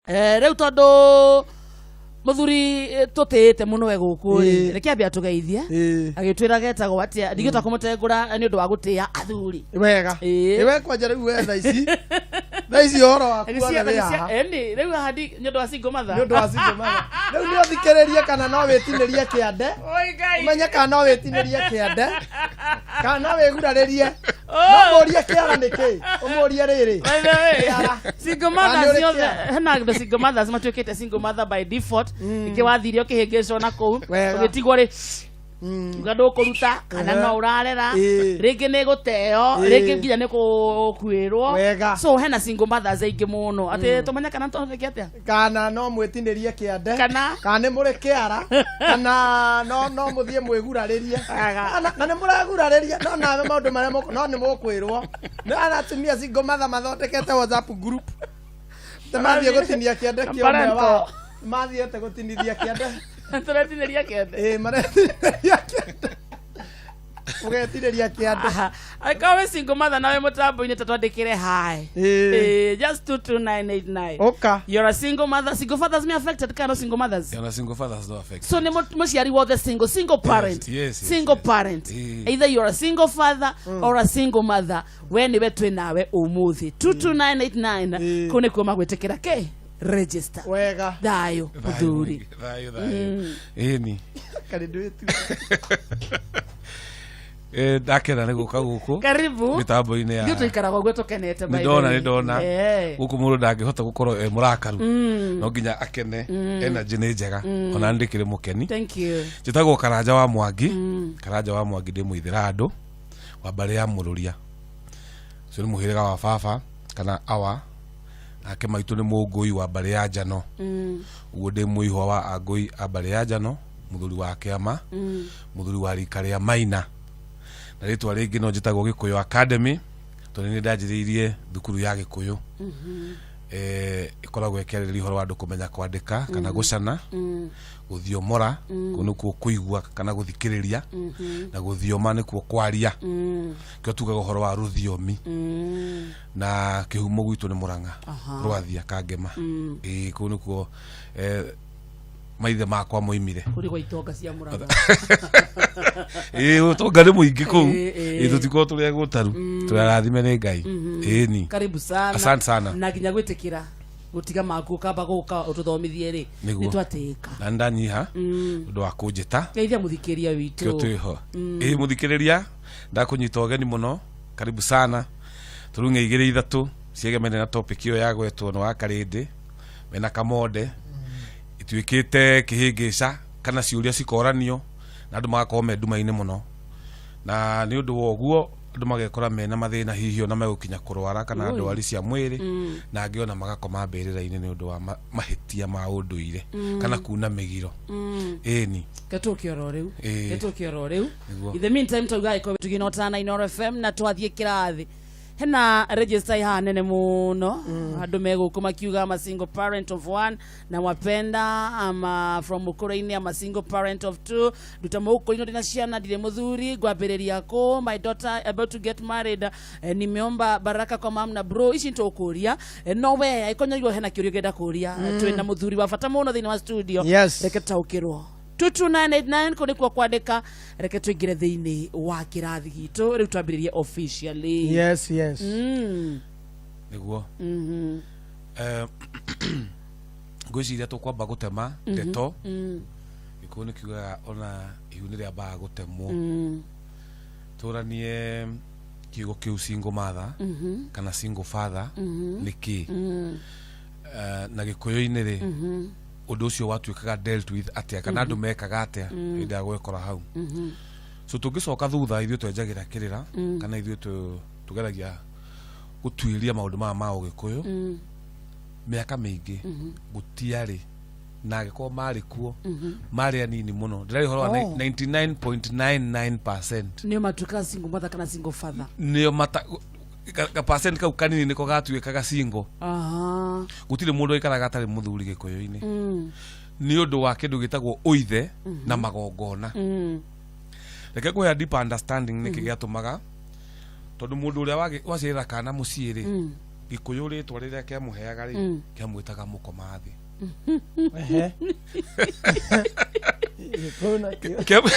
Rĩu tondũ mũthuri tũtĩĩte mũno e gũkũ rĩ, reke ambe atũgeithie. Agĩtwĩra getagwo atĩa, ndingĩhota kũmũtengũra nĩ ũndũ wa gũtĩĩa athuri. Wega. Ĩwe kwanja rĩu we thaa ici ũhoro waku wothe wĩ haha. Ĩni rĩu haha nĩ ũndũ wa single mother. Nĩ ũndũ wa single mother. Rĩu nĩ ũthikĩrĩrie kana no wĩtinĩrie kĩande. Oi Ngai. Ũmenye kana no wĩtinĩrie kĩande kana no wĩgurarĩrie. No mũrie kĩara nĩ kĩ, ũmũrie rĩrĩ. By the way, Kĩara. single Kana mothers nĩ ũrĩ ciothe kĩara? hena the single mothers matuĩkĩte single mother by default. Ingĩ wathire ũkĩhĩngĩcwo na kũu, ũgĩtigwo rĩ, uga ndũkũruta kana no ũrarera. Rĩngĩ nĩ gũteo, rĩngĩ nginya nĩ gũkuĩrwo. So hena single mothers aingĩ mũno atĩ tũmenye kana tũthĩke atĩa. Kana no mwĩtinĩrie kĩande, Kana? kana nĩ mũrĩ kĩara, kana no mũthiĩ mwĩgurarĩrie. Na nĩ mũragurarĩria no nawe maũndũ marĩa no nĩ mũkwĩrwo nĩ atumia single mother mathondekete WhatsApp group, nĩ mathiĩ gũtinia kĩande kĩa ũmwe Parental. wao. Nĩ mathiĩte gũtinithia kĩande. Tũretinĩria kĩande. Ĩĩ, maretinĩria kĩande, mũgetinĩria kĩande. Aha. Angĩkorwo wĩ single mother na wĩ mũtambo-inĩ, ta twandĩkĩre hi. Just 22989. Ũka. You're a single mother. Single fathers may affected kana no single mothers? Yana single fathers no affect. So nĩ mũciari wothe single, single parent. Single parent. Either you're a single father or a single mother, we nĩwe twĩ nawe ũmũthĩ. 22989. Kũu nĩkuo magwĩtĩkĩra kĩ register. Thayũ, mũthuri. Thayũ, thayũ. Ĩni. Karĩ ndwĩtu. Ndakena nĩ gũka gũkũ Karibu. mĩtambo-inĩ ya Ithuĩ tũikaraga ũguo tũkenete, by nĩ the ndona way. nĩ ndona gũkũ mũndũ ndangĩhota gũkorwo e mũrakaru, no nginya akene. Energy nĩ njega, ona ndĩkĩrĩ mũkeni. Thank you. Njĩtagwo Karanja wa Mwangi. Karanja wa Mwangi, ndĩ mũithĩra andũ wa mbarĩ ya Mũrũria. Ũcio nĩ mũhĩrĩga wa baba kana awa, nake maitũ nĩ Mũngũi wa mbarĩ ya Njano. Ũguo ndĩ mũihwa wa Angũi a mbarĩ ya Njano, mũthuri wa kĩama, mũthuri wa rika rĩa Maina, na rĩtwa rĩngĩ no njĩtagwo Gĩkũyũ Academy, tondũ nĩ ndanjĩrĩirie thukuru ya Gĩkũyũ. Ĩkoragwo ĩkĩarĩrĩria ũhoro wa andũ kũmenya kwandĩka kana gũcana, gũthiomora, kũu nĩkuo kũigua kana gũthikĩrĩria, na gũthioma nĩkuo kwaria. Kĩo tugaga ũhoro wa rũthiomi, na kĩhumo gwitũ nĩ Mũrang'a, Rwathia, Kangema. Ĩĩ, kũu nĩkuo maithe makwa moimire. Kũrĩ gwa itonga cia Mũrang'a. Ĩĩ, ũtonga nĩ mũingĩ kũu. Ĩĩ. Ĩĩ, tũtikorwo tũrĩ agũtaru, tũrĩ arathime nĩ Ngai. Ĩni. Karibu sana. Asante sana. Na nginya gwĩtĩkĩra gũtiga maku ũkamba gũka ũtũthomithie rĩ, Nĩguo. nĩ twatĩĩka. Na ndanyiha ũndũ wa kũnjĩta. Geithia mũthikĩria witũ. Kĩo twĩho. Ĩĩ, mũthikĩrĩria, ndakũnyita ũgeni mũno, karibu sana. Tũrung'e igĩrĩ ithatũ ciegemene na topic ĩyo yagwetwo nĩ wa Karĩndĩ mena Kamonde, ituĩkĩte kĩhĩngĩca kana ciũria cikoranio na andũ magakorwo me nduma-inĩ mũno, na nĩ ũndũ wa ũguo andũ magekora mena mathĩna, hihi ona megũkinya kũrwara kana Oi. ndwari cia mwĩrĩ, na angĩ ona magakoma mbĩrĩra-inĩ nĩ ũndũ wa mahĩtia ma ũndũire kana kuna mĩgiro. Ĩni. Ketũke oro rĩu. Ketũke oro rĩu. Nĩguo. In the meantime, tauga ĩkorwo tugina ũtana Inooro FM na twathiĩ kĩrathi, hena register ihaha nene mũno, andũ me gũkũ makiuga, "I'm a single parent of one na wapenda ama from mũkũrũ-inĩ, I'm a single parent of two, nduta mũkũrũ-inĩ, ndina ciana, ndirĩ mũthuri, ngwambĩrĩria kũ? My daughter about to get married, nimeomba baraka kwa mam na bro." Ici nĩtũkũria. No we angĩkorwo hena kĩũria ũngĩenda kũria, twĩna mũthuri wa bata mũno thĩinĩ wa studio. Reke tũtaũkĩrwo. 22989 kũ nĩkuo kwandĩka. Reke tũingĩre thĩinĩ wa kĩrathi gitũ rĩu, twambĩrĩrie officially. Yes. Nĩguo. Ngwĩciria tũkwamba gũtema ndeto. Gĩkũyũ nĩ kiugaga ona ihu nĩ rĩambaga gũtemwo. Tũranie kiugo kĩu single mother kana single father nĩ kĩ. Na Gĩkũyũ-inĩ rĩ, ũndũ ũcio watuĩkaga dealt with atĩa, kana andũ mekaga atĩa hĩndĩ ya gwekora hau? So tũngĩcoka thutha, ithuĩ twenjagĩra kĩrĩra kana ithuĩ tũgeragia gũtuĩria maũndũ maya ma Ũgĩkũyũ mĩaka mĩingĩ, gũtiarĩ, na angĩkorwo marĩ kuo marĩ anini mũno. Ndĩrarĩ ũhoro wa 99.99%. Nĩo matuĩkaga single mother kana single father. Nĩo mata ka percent kau kanini nĩko gatuĩkaga single. Gũtirĩ mũndũ waikaraga atarĩ mũthuri Gĩkũyũ-inĩ, nĩ ũndũ wa kĩndũ gĩtagwo ũithe na magongona. Reke ngũhe a deeper understanding nĩkĩ gĩatũmaga, tondũ mũndũ ũrĩa waciarĩra kana mũciĩ rĩ, Gĩkũyũ rĩtwa rĩrĩa kĩamũheaga rĩ, kĩamwĩtaga mũkomathĩ. Ehe. Gĩkũyũ nakĩo. Kĩamũ-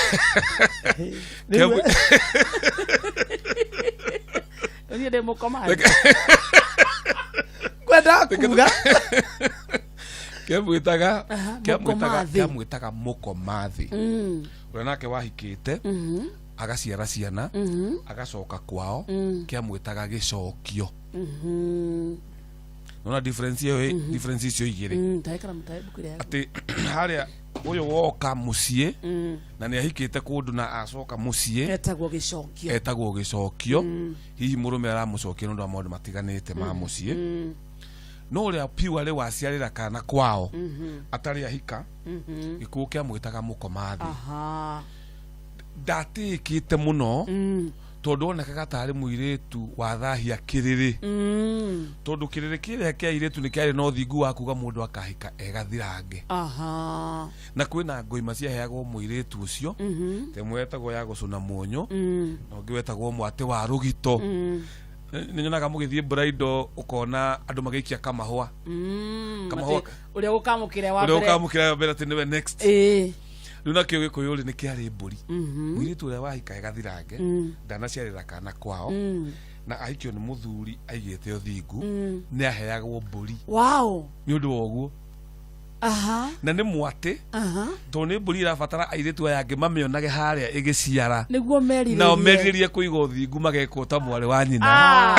Niĩ ndĩ mũkomathĩ. Ngwendaga kuga Kĩamwĩtaga kĩamwĩtaga mũkomathĩ. Kĩamwĩtaga mũkomathĩ. Ũrĩa nake wahikĩte agaciara ciana agacoka kwao kĩamwĩtaga gĩcokio. Nona difference ĩyo difference icio igĩrĩ. Tahe karamu, tahe ibuku rĩaku. Atĩ harĩa ũyũ woka mũciĩ na nĩ ahikĩte kũndũ na acoka mũciĩ etagwo gĩcokio. Etagwo gĩcokio. Hihi mũrũme aramũcokia nĩ ũndũ wa maũndũ matiganĩte ma mũciĩ, no ũrĩa purely waciarĩra kana kwao atarĩ ahika, gĩkuũ kĩamwĩtaga mũkomathĩ. Ndatĩĩkĩte mũno tondũ onekaga tarĩ mũirĩtu wathahia kĩrĩrĩ, tondũ kĩrĩrĩ kĩrĩa kĩa airĩtu nĩ kĩarĩ na ũthingu wa kuga mũndũ akahika egathirange. Na kwĩna ngoima ciaheagwo mũirĩtu ũcio, ta ĩmwe yetagwo ya gũcũna muonyo na ũngĩ wetagwo mwatĩ wa rũgito. Nĩ nyonaga mũgĩthiĩ bridal ũkona andũ magĩikia kamahũa. Kamahũa. Atĩ ũrĩa ũkamũkĩra wa ũrĩa mbere. ũkamũkĩra mbere atĩ nĩwe next. Rĩu nakĩo gĩkũyũ rĩ nĩ kĩarĩ mbũri. Mũirĩtu ũrĩa wahika egathirange, ndanaciarĩra kana kwao na ahikio nĩ mũthuri aigĩte ũthingu, nĩ aheagwo mbũri nĩ ũndũ wa ũguo. Na nĩ mwatĩ tondũ nĩ mbũri ĩrabatara airĩtu aya angĩ mamĩonage harĩa ĩgĩciara nĩguo merirĩrie. Nao merirĩrie kũiga ũthingu magekwo ta mwarĩ wa nyina.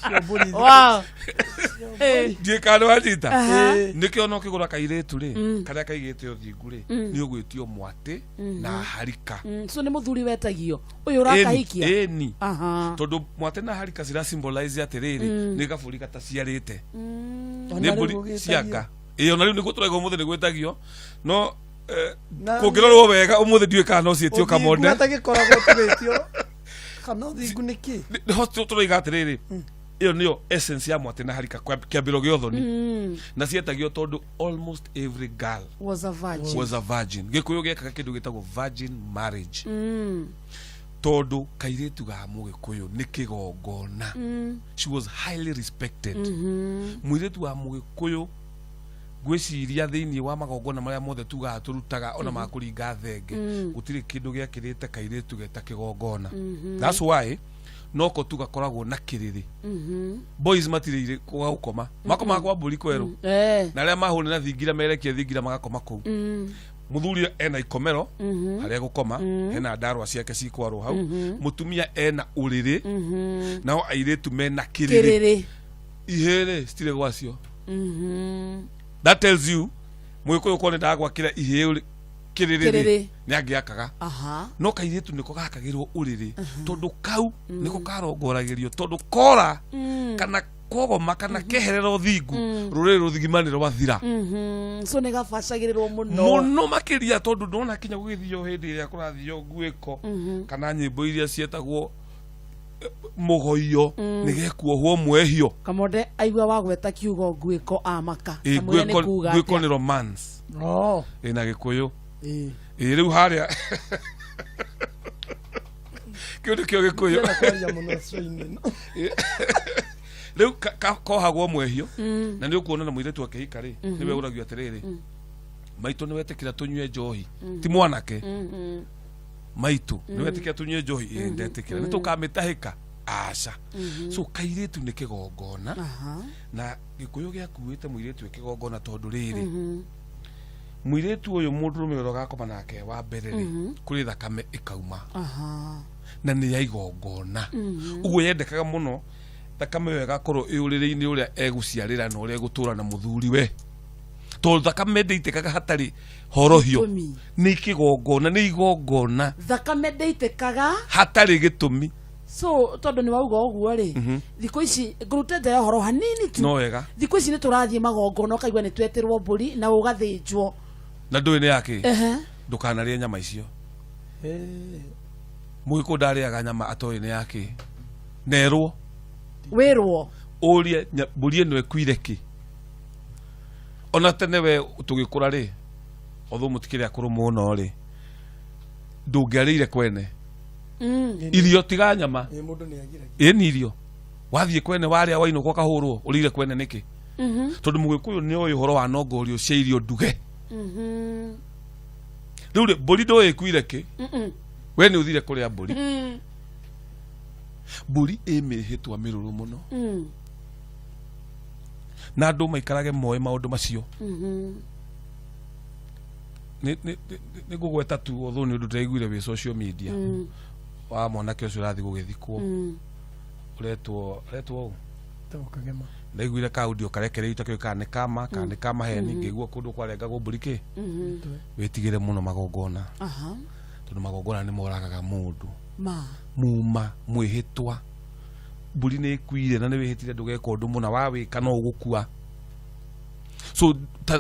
Cio mbũri. Ndiĩ kana nĩ wanyita. Nĩkĩo no kĩgũra kairĩtu rĩ karĩa kaigĩte ũthingu rĩ nĩ ũgwĩtio mwatĩ na harika. So nĩ mũthuri wetagio ũyũ ũrakahikia? Ĩni. Aha. Tondũ mwatĩ na harika cira symbolize atĩrĩrĩ nĩ gabũri gataciarĩte. Ona Nĩ rĩu mbũri gũgĩtagio. cianga ĩ ona rĩu nĩguo tũraiga ũmũthĩ nĩ gwĩtagio no Na- kũngĩrorwo wega ũmũthĩ ndiũĩ kana no ciĩtio Ũthingu kamonde. atagĩkoragwo tũgĩtio kana ũthingu nĩ kĩ? Nĩho tũroiga atĩrĩrĩ ĩyo nĩyo essence ya mwatĩ na harika kĩambĩro gĩa ũthoni na cietagio tondũ almost every girl Was a virgin. Was a virgin. Gĩkũyũ gĩekaga kĩndũ gĩtagwo virgin marriage tondũ kairĩtu ga mũgĩkũyũ nĩ kĩgongona. She was highly respected. Mũirĩtu wa mũgĩkũyũ ngwĩciria thĩinĩ wa magongona marĩa mothe tugaga tũrutaga ona ma kũringa thenge gũtirĩ kĩndũ gĩakĩrĩte kairĩtu geta kĩgongona. That's why noko tugakoragwo na kĩrĩrĩ. Boys matirĩ gwa gũkoma, makomaga kwa mbũri kwerũ na arĩa mahũrĩ na thingira merekie thingira magakoma kũu. Mũthuri ena ikomero harĩa gũkoma hena ndarwa ciake cikwarwo hau, mũtumia ena ũrĩrĩ, nao airĩtu mena kĩrĩrĩ. Kĩrĩrĩ. Ihĩrĩ citirĩ gwacio. That tells you mũgĩkũyũ korwo nĩ ndagwakĩra ihĩĩ kĩrĩrĩ Kĩrĩrĩ. rĩ nĩ angĩakaga, no kairĩtu nĩko gakagĩrwo ũrĩrĩ tondũ kau nĩko karongoragĩrio tondũ kora kana kogoma kana keherera ũthingu rũrĩrĩ rũthigima nĩ rwathira. So nĩ gabacagĩrĩrwo mũno. Mũno makĩria tondũ ndona kinya gũgĩthio hĩndĩ ĩrĩa kũrathio nguĩko kana nyĩmbo iria cietagwo mũgoiyo nĩ gekuohwo mwehio. Kamonde aigua wagweta kiugo nguĩko amaka. Ĩ, Kamũira nĩ kuga nguĩko atĩa? Nĩ romance. Oh. Ĩna gĩkũyũ. Ĩ. Ĩ rĩu harĩa kĩu nĩkĩo gĩkũyũ. Ndienda kwaria mũno cũinĩ ĩno. Rĩu kohagwo mwehio na nĩ ũkuona na mũirĩtu akĩhika rĩ nĩwe ũragio atĩrĩrĩ, maitũ nĩ wetĩkĩra tũnyue njohi? Ti mwanake maitũ nĩ wetĩkĩra tũnyue njohi? Ĩ ndetĩkĩra. Nĩ tũkamĩtahĩka? Aca. So kairĩtu nĩ kĩgongona. Na gĩkũyũ gĩakuĩte mũirĩtu ĩ kĩgongona tondũ rĩrĩ mũirĩtu ũyũ mũndũrũme ũrĩa ũgakoma nake wa mbere rĩ kũrĩ thakame ĩkauma na nĩ ya igongona ũguo yendekaga mũno thakame ĩyo ĩgakorwo ĩ ũrĩrĩ-inĩ ũrĩa egũciarĩra na ũrĩa egũtũra na mũthuri we tondũ thakame ndĩitĩkaga hatarĩ horohio. Gĩtũmi. Nĩ kĩgongona, nĩ igongona. Thakame ndĩitĩkaga hatarĩ gĩtũmi. So tondũ nĩ wauga ũguo rĩ thikũ ici ngũrute nja ya ũhoro hanini tu. No wega. Thikũ ici nĩ tũrathiĩ magongona ũkaigua nĩ twetĩrwo mbũri na ũgathĩnjwo. Na ndũĩ nĩ yakĩ. Ndũkanarĩe nyama icio. Mũgĩkũyũ ndarĩaga nyama atoĩ nĩ yakĩ nerwo. Wĩrwo. Ũrie mbũri ĩno ĩkuire kĩ. Ona tene we tũgĩkũra rĩ although mũtikĩrĩ akũrũ mũno rĩ ndũngĩarĩire kwene irio tiga nyama. Ĩ, mũndũ nĩ agiragia. Ĩ nĩ irio. Wathiĩ kwene warĩa wainũka ũkahũrwo, ũrĩire kwene nĩkĩ? Tondũ Mũgĩkũyũ nĩ oĩ ũhoro wa nongorio cia irio nduge. Rĩu rĩ, mbũri ndũĩ ĩkuire kĩ? We nĩ ũthire kũrĩa mbũri. Mbũri ĩ mĩhĩtwa mĩrũrũ mũno. Na andũ maikarage moĩ maũndũ macio. Nĩ ngũgweta tu, although nĩ ũndũ ndĩraiguire wĩ social media wa mwanake ũcio ũrathiĩ gũgĩthikwo, ũretwo ũ? Tagwo Kagema. Ndaiguire kaudio karekereirio itakĩũĩ kana nĩ kama kana nĩ kamaheni, ngĩigua kũndũ kwarengagwo mbũri kĩ. Wĩtigĩre mũno magongona, tondũ magongona nĩ moragaga mũndũ. Ma. Muma mwĩhĩtwa, mbũri nĩ ĩkuire na nĩ wĩhĩtire ndũgeka ũndũ mũna, wawĩka no ũgũkua. So ta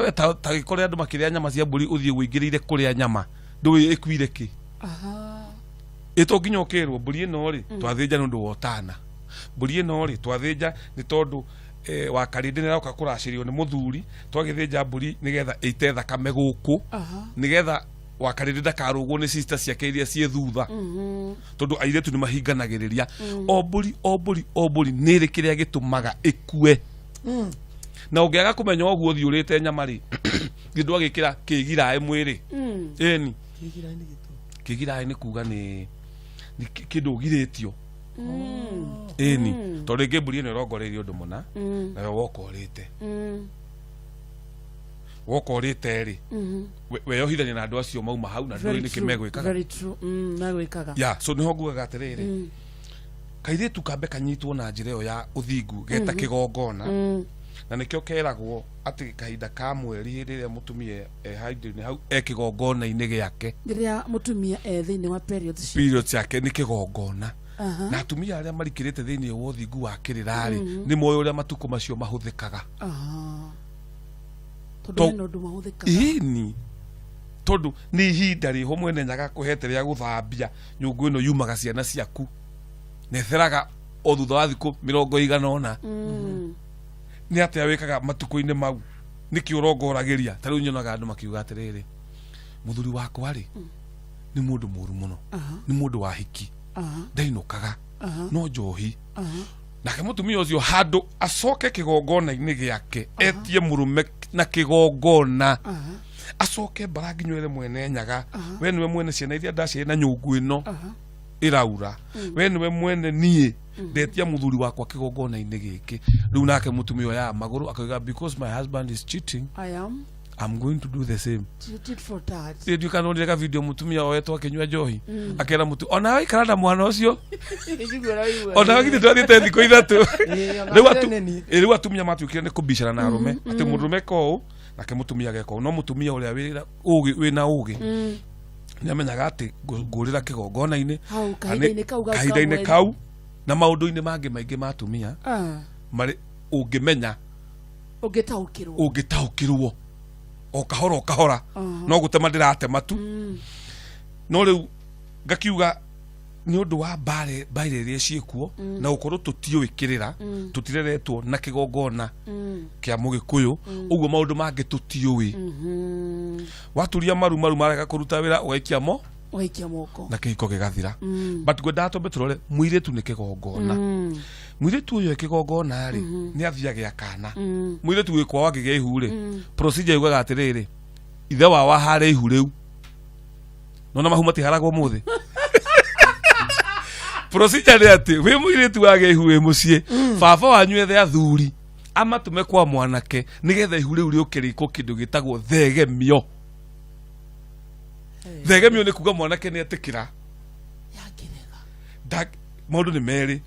we ta gĩkore andũ makĩrĩa nyama cia mbũri, ũthiĩ wĩingĩrĩire kũrĩa nyama ndũĩ ĩkuire kĩ. Ĩto nginya ũkĩrwo mbũri ĩno rĩ, twathĩnja nĩ ũndũ wa ũtana, mbũri ĩno rĩ, twathĩnja nĩ tondũ wa karĩndĩ nĩ aroka kũracĩrio nĩ mũthuri, twagĩthĩnja mbũri nĩgetha ĩite thakame gũkũ, nĩgetha wa karĩndĩ ndakarũgwo nĩ sister ciake iria ciĩ thutha, tondũ airĩtu nĩ mahinganagĩrĩria. O mbũri, o mbũri, o mbũri nĩ ĩrĩ kĩrĩa gĩtũmaga ĩkue, na ũngĩaga kũmenya ũguo ũthiĩ ũrĩte nyama rĩ, githĩ ndwagĩkĩra kĩgiraĩ mwĩrĩ? Ĩni. Kĩgiraĩ nĩ gĩtũ. Kĩgiraĩ nĩ kuga nĩ kĩndũ ũgirĩtio. Ĩni, tondũ rĩngĩ mbũri ĩno ĩrongoreirie ũndũ mũna, nawe woka ũrĩte, woka ũrĩte rĩ, weyohithania na andũ acio mauma hau na ndũĩ Very nĩkĩ true. megwĩkaga. Very true. Megwĩkaga. Ya, so niho ngugaga atĩrĩrĩ, kairĩtu kambe kanyitwo na njĩra ĩyo ya ũthingu geta kĩgongona, na nĩkĩo keragwo atĩ kahinda ka mweri, hĩndĩ ĩrĩa mũtumia e hau-inĩ hau e kĩgongona-inĩ gĩake. Rĩrĩa mũtumia e thĩinĩ wa periods ciake. Period ciake nĩ kĩgongona. Na atumia arĩa marikĩrĩte thĩinĩ wa ũthingu wa kĩrĩra-rĩ, nĩ moĩ ũrĩa matukũ macio mahũthĩkaga. Tondũ hena ũndũ mahũthĩkaga. Ĩni, tondũ nĩ ihinda rĩho mwene Nyaga akũhete rĩa gũthambia nyũngũ ĩno yumaga ciana ciaku, na ĩtheraga o thutha wa thikũ 80. Nĩ atĩa wĩkaga matukũ-inĩ mau? Nĩkĩ ũrongoragĩria? Ta rĩu nyonaga andũ makiuga atĩrĩrĩ, mũthuri wakwa rĩ, nĩ mũndũ mũru mũno, nĩ mũndũ wa hiki, ndainũkaga no njohi. Nake mũtumia ũcio handũ acoke kĩgongona-inĩ gĩake etie mũrũme na kĩgongona, acoke mbara nginya ere mwene Nyaga, we nĩwe mwene ciana iria ndaciarire na nyũngũ ĩno ĩraura, we nĩwe mwene, niĩ ndetia mũthuri wakwa kĩgongona-inĩ gĩkĩ. Rĩu nake mũtumia oyaga magũrũ akauga, "Because my husband is cheating, I am I'm going to do the same." Tit for tat. Ndiũĩ kana nonire ka video mũtumia oetwo akĩnyua njohi, akera mũtu onawe ikara na mwana ũcio, onawe githĩ twathiĩte thikũ 3. Ĩĩ, ona nĩ niĩ. Rĩu atumia matuĩkire nĩ kũbicana na arũme, atĩ mũndũrũme eka ũũ nake mũtumia ageka ũũ, no mũtumia ũrĩa wĩna ũgĩ nĩ amenyaga atĩ ngũrĩra kĩgongona-inĩ. Hau, kahinda-inĩ kau ga kahinda-inĩ mweri. Kau na maũndũ-inĩ mangĩ maingĩ ma atumia marĩ ũngĩmenya, ũngĩtaũkĩrwo. Ũngĩtaũkĩrwo o kahora o kahora, no gũtema ndĩratema tu. No rĩu ngakiuga nĩ ũndũ wa mbare mbaire iria ciĩkuo na gũkorwo tũtiũĩ kĩrĩra, tũtireretwo na kĩgongona kĩa Mũgĩkũyũ ũguo, maũndũ mangĩ tũtiũĩ. Waturia maru, maru marega kũruta wĩra, ũgaikia mo. Ũgaikia moko. Na kĩhiko gĩgathira. But ngwendaga twambe tũrore mũirĩtu nĩ kĩgongona. Mũirĩtu ũyũ e kĩgongona rĩ, nĩ athiage akana. Mũirĩtu wĩ kwao akĩgĩa ihu rĩ, procedure yugaga atĩrĩrĩ, ithe wao ahare ihu rĩu, nona mahu matiharagwo mũthĩ. Procedure nĩ atĩ wĩ mũirĩtu wagĩa ihu wĩ mũciĩ, baba wanyu ethe athuri amatũme kwa mwanake nĩgetha ihu rĩu rĩũke rĩkwo kĩndũ gĩtagwo thegemio. Thegemio nĩ kuga mwanake nĩ etĩkĩra. Yangĩrega. Maũndũ nĩ merĩ,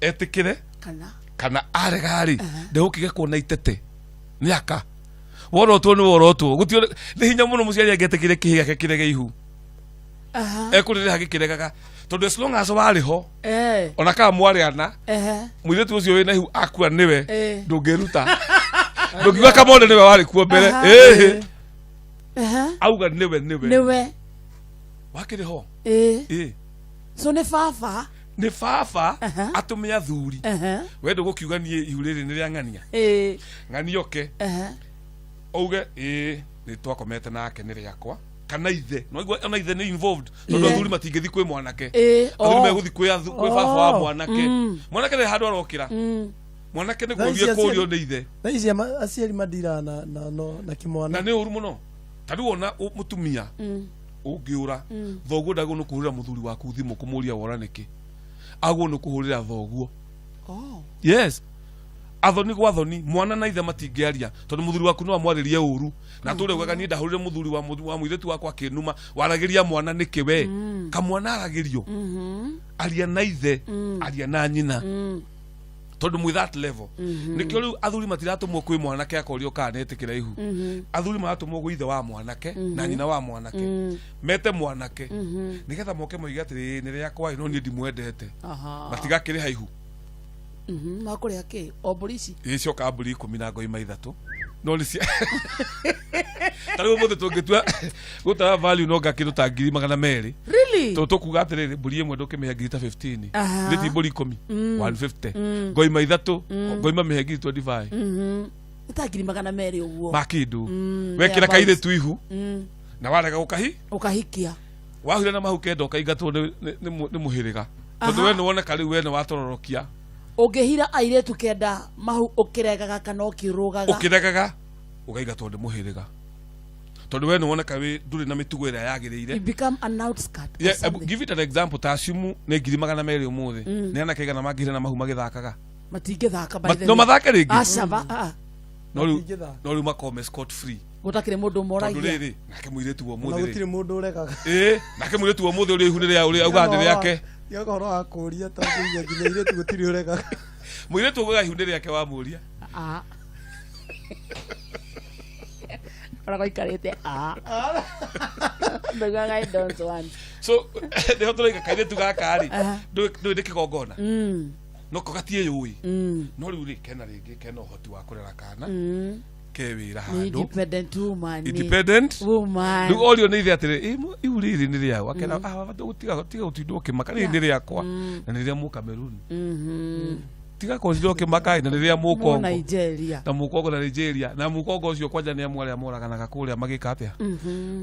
etĩkĩre kana kana arega rĩ, ndegũkĩge kuona itete nĩ aka worotwo nĩ worotwo. Gũtirĩ, nĩ hinya mũno mũciari angĩetĩkĩre kĩhĩ gĩake kĩrege ihu. Ekũrĩrĩha gĩkĩregaga, tondũ as long as warĩ ho, ona kana mwarĩ ana, mũirĩtu ũcio wĩna ihu akua nĩwe. Ndũngĩruta, ndũngiuga kamone nĩwe warĩ kuo mbere. Ĩhĩ. Auga nĩwe, nĩwe. Nĩwe. Wakĩrĩ ho. Ĩ. So nĩ baba. Nĩ baba atũme athuri. We ndũgũkiuga niĩ ihu rĩrĩ nĩ rĩa ng'ania, ng'ania oke auge ĩĩ nĩ twakomete nake, nĩ rĩakwa, Kana ithe no igua ona ithe nĩ involved, tondũ Ithe. athuri matingĩthi kwĩ mwanake. Athuri megũthi kwĩ baba wa mwanake. Mwanake nĩ handũ arokĩra, mwanake nĩ Thaa ici kũrio kũrio aciari- nĩ ithe. Thaa ici aciari mandiraga na no na Na kĩmwana. nĩ ũru mũno. Ta rĩu ona mũtumia ũngĩũra, thoguo ndagwo nĩ kũhũrĩra mũthuri waku thimũ kũmũria wora nĩkĩ, agwo nĩ kũhũrĩra thoguo. Yes, athoni gwa athoni, mwana na ithe matingĩaria, tondũ mũthuri waku no amwarĩrie ũru na tũrĩa ugaga niĩ ndahũrire mũthuri wa mũirĩtu wakwa akĩnuma. Waragĩria mwana nĩkĩ? We kamwana aragĩrio, aria na ithe, aria na nyina, tondũ mwĩ that level. Nĩkĩo rĩu athuri matiratũmwo kwĩ mwanake akorio kana nĩetĩkĩra ihu. Athuri maratũmwo gwĩ ithe wa mwanake na nyina wa mwanake, mete mwanake nĩgetha moke moige atĩrĩ, "Nĩ rĩakwa ĩ, no niĩ ndimwendete." Matigakĩrĩha ihu. Makũrĩha kĩ? O mbũri ici? Icoka mbũri 10 na ngoima 3, no nĩ cia ta rĩu ũmũthĩ tũngĩtua gũtara value no ngakĩndũ ta 200,000. Really? Tondũ tũkuga atĩrĩrĩ, mbũri ĩmwe ndũkĩmĩhe ngiri ta 15. Nĩ ti mbũri 10, 150, ngoima 3, ngoima mĩhe ngiri 25. Nĩ ta 200,000 ũguo. Ma kĩndũ wekĩra thereabouts. kairĩtu ihu na warega gũkahi Ũkahikia. Wahura na mahu kenda, ũkaingatwo nĩ mũhĩrĩga, tondũ we nĩ woneka rĩu we nĩ watororokia. Ũngĩhira airĩtu 9 mahu ũkĩregaga kana ũkĩrũgaga. Ũkĩregaga ũkaingatwo nĩ mũhĩrĩga, tondũ we nĩ woneka wĩ ndũrĩ na mĩtugo ĩrĩa yagĩrĩire. You become an outskirt or Yeah, something. give it an example, ta assume nĩ 200,000 ũmũthĩ, nĩ anake igana mangĩhira na mahu magĩthakaga? Matingĩthaka, by the No way. mathake rĩngĩ? Aca, ah, ah. No rĩu Matingĩthaka. no rĩu makome scot free. Gũtakĩrĩ mũndũ Tondũ ũmoragia. rĩrĩ, nake mũirĩtu wa Na ũmũthĩ rĩ gũtirĩ mũndũ ũregaga. Ĩĩ, nake mũirĩtu wa ũmũthĩ ũrĩa ihu nĩ rĩa ũrĩa augaga nĩ rĩake. Tiga ũhoro wa kũũria, tondũ nginya airĩtu gũtirĩ ũregaga. Mũirĩtu augaga ihu nĩ rĩake wamũria. Ah. Ũrĩa gũikarĩte, ah. Ndaugaga I don't want. So nĩho tũraiga kairĩtu gaka rĩ, ndũĩ nĩ kĩgongona, no ko gatiĩyũĩ. No rĩu rĩ, kena rĩngĩ kena ũhoti wa kũrera kana, ke wĩra Nĩ handũ. Independent woman. Independent. Woman. Rĩu orio nĩ ithe atĩrĩ, "Ĩ, ihu rĩrĩ nĩ rĩao?" Akera, "Ah, baba, tiga tiga gũtinda ũkĩmaka, rĩrĩ nĩ rĩakwa na nĩ rĩa mũkameruni. Tiga kũtinda ũkĩmaka ĩ, na nĩ rĩa Mũ mũkongo." Nigeria. Na mũkongo na Nigeria, na mũkongo ũcio kwanja nĩ amwe arĩa moraganaga kũrĩa magĩka atĩa.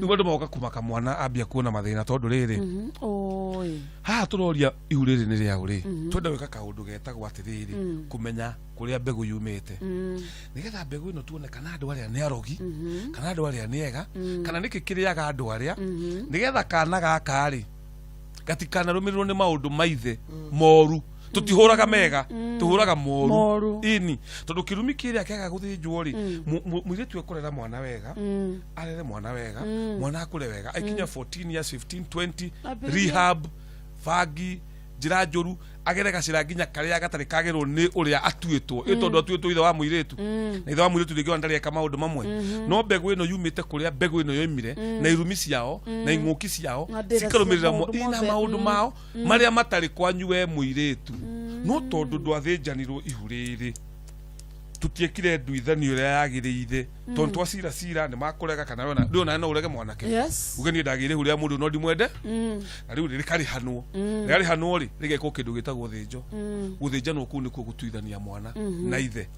Rĩu andũ magoka kũmaka mwana ambia kuona mathĩna, tondũ rĩrĩ, Oi. haha tũroria ihu rĩrĩ nĩ rĩaũ rĩ, twenda gwĩka kaũndũ getagwo atĩrĩrĩ, kũmenya kũrĩa mbegũ yumĩte, nĩgetha mbegũ ĩno tuone kana andũ arĩa nĩ arogi, kana andũ arĩa nĩ ega, kana nĩkĩ kĩrĩaga andũ arĩa, nĩgetha kana gaka rĩ gatikanarũmĩrĩrwo nĩ maũndũ maithe moru. Tũtihũraga mega, tũhũraga moru. Moru. Ini tondũ kĩrumi kĩrĩa kĩaga gũthĩnjwo rĩ, mũirĩtu ekũrera mwana wega, arere mwana wega, mwana akũre wega, aikinya 14 years, 15, 20, Ambĩrĩrie. rehab, bangi, njĩra njũru, agere gacĩra nginya karĩa gatarĩ kagĩrwo nĩ ũrĩa atuĩtwo ĩ, tondũ atuĩtwo ithe wa mũirĩtu, na ithe wa mũirĩtu rĩngĩ ona ndarĩ eka maũndũ mamwe. No mbegũ ĩno yumĩte kũrĩa mbegũ ĩno yoimire, na irumi ciao na ing'ũki ciao Na ndĩra cikarũmĩrĩra cia maũndũ ina mothe. maũndũ mao marĩa matarĩ kwanyu we mũirĩtu. No tondũ ndwathĩnjanirwo ihu rĩrĩ, tũtiekire nduithanio ĩrĩa yagĩrĩire, tondũ twacira cira nĩ makũrega, kana we rĩu ona no ũrege mwanake, uge niĩ ndagĩire ihu rĩa mũndũ no ndimwende. Na rĩu rĩkarĩhanwo, rĩarĩhanwo rĩ, rĩgekwo kĩndũ gĩtagwo thĩnjo. Gũthĩnjanwo kũu nĩkuo gũtuithania mwana na ithe,